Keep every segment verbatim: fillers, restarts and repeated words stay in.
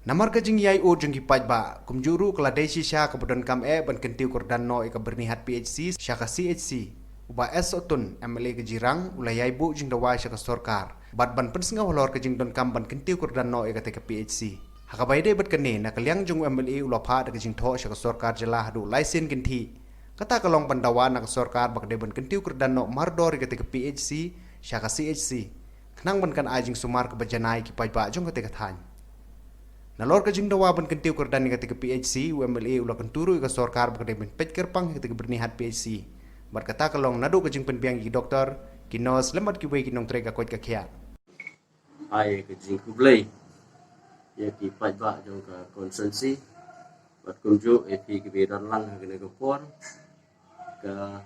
Namar ka jingïai ud jong ki paidbah, kumjuh ruh ka la dei shisha kaba donkam eh ban kyntiew kyrdan noh ïa ka Byrnihat P H C sha ka C H C. U Bah S Sohtun, M L A ka Jirang, u la ïai buh jingdawa sha ka sorkar bad ban pynsngew halor ka jingdonkam ban kyntiew kyrdan noh ïa kata ka P H C. Ha kaba ïadei bad kane, na ka liang jong u M L A u la phah da ka jingthoh sha ka sorkar jylla haduh lai sien kynthih. Kata ka long ban dawa na ka sorkar ba ka dei ban kyntiew kyrdan noh mardor ïa kata ka P H C sha ka C H C, khnang ban kan ai jingsumar kaba janai ki paidbah jong kata ka thaiñ. Nalor ka jingdawa ban kyntiew kyrdan ïa kata ka P H C, u M L A u la kyntu ruh ïa ka sorkar ba ka dei ban peit kyrpang ïa kata ka Byrnihat P H C. Bad kata ka long naduh ka jingpynbiang ïa ki doktor, ki nurse lem bad kiwei ki nongtrei ka koit ka khiah. Ai ka jingkhublei ïa ki paidbah jong ka constituency bad kumjuh ïa phi kiba don lang ha kane ka por. Ka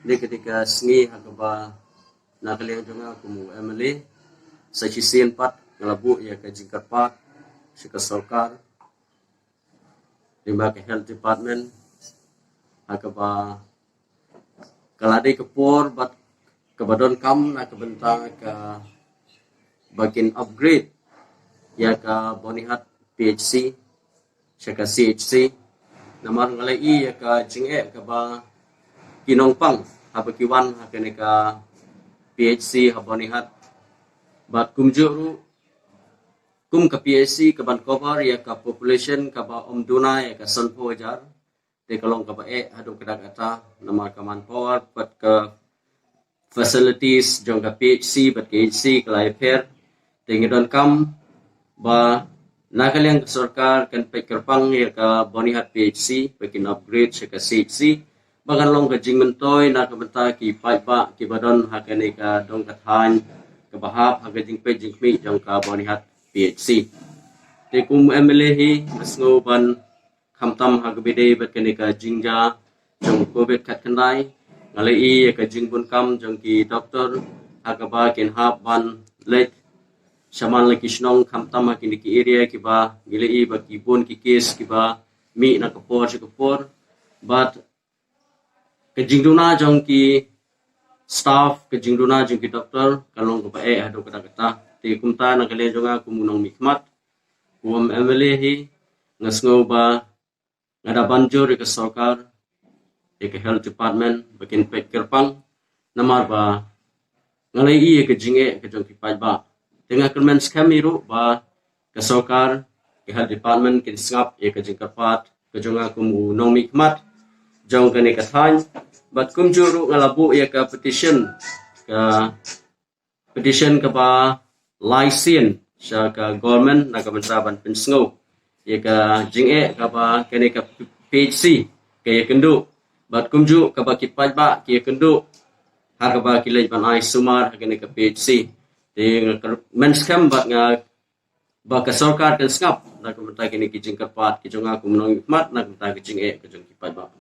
ne ka dei ka sngi ha kaba na ka liang jong nga kum u M L A, sa shisien pat nga la buh ïa ka jingkyrpad sha ka sorkar, lyngba ka health department, ha kaba ka la dei ka por bad kaba donkam na ka bynta ka ba kin upgrade ïa ka Byrnihat P H C sha ka C H C. Namar nga la i ïa ka jingeh kaba ki nongpang haba ki wan ha kane ka P H C ha Byrnihat. Bad kumjuh ruh kum ka P H C kaban cover ïa ka population kaba ym duna ïa ka sanphew hajar. Te ka long kaba eh haduh katta katta namar ka manpower bad ka facilities jong ka P H C bad ka H C ka la ïapher. Te ngi donkam ba na ka liang ka sorkar kan peit kyrpang ïa ka Byrnihat P H C ba kin upgrade sha ka C H C ba kan long ka jingmyntoi na ka bynta ki paidbah kiba don ha kane ka dong ka thaiñ kaba hap ha ka jingpeit jingkhmih jong ka Byrnihat P H C. Te kum M L A hi nga sngew ban khamtam ha kaba ïadei bad kane ka jingjia jong Covid khatkhyndai. Nga la i ïa ka jingbun kam jong ki doktor ha kaba kin hap ban leit shaman la ki shnong khamtam ha kine ki area kiba ngi la i ba ki bun ki case kiba mih na ka por sha ka por. Bad ka jingduna jong ki staff, ka jingduna jong ki doktor ka long kaba eh haduh katta katta. Te kumta na ka liang jong nga kum u nongmihkhmat kum M L A hi nga sngew ba nga da ban jur ïa ka sorkar, ïa ka health department ba kin peit kyrpang namar ba nga la i ïa ka jingeh ka jong ki paidbah. Te nga kyrmen skhem hi ruh ba ka sorkar, ka health department kin sngap ïa ka jingkyrpad ka jong nga kum u nongmihkhmat jong kane ka thaiñ. Bad kumjuh ruh nga la buh ïa ka petition, ka petition kaba lai sien sha ka government na ka bynta ban pynsngew ïa ka jingeh kaba kane ka P H C ka ïakynduh bad kumjuh kaba ki paidbah ki ïakynduh ha kaba ki leit ban ai sumar ha kane ka P H C. Te nga kyrmen skhem bad nga ba ka sorkar kan sngap na ka bynta kine ki jingkyrpad ki jong nga kum u nongmihkhmat na ka bynta ka jingeh ka jong ki paidbah.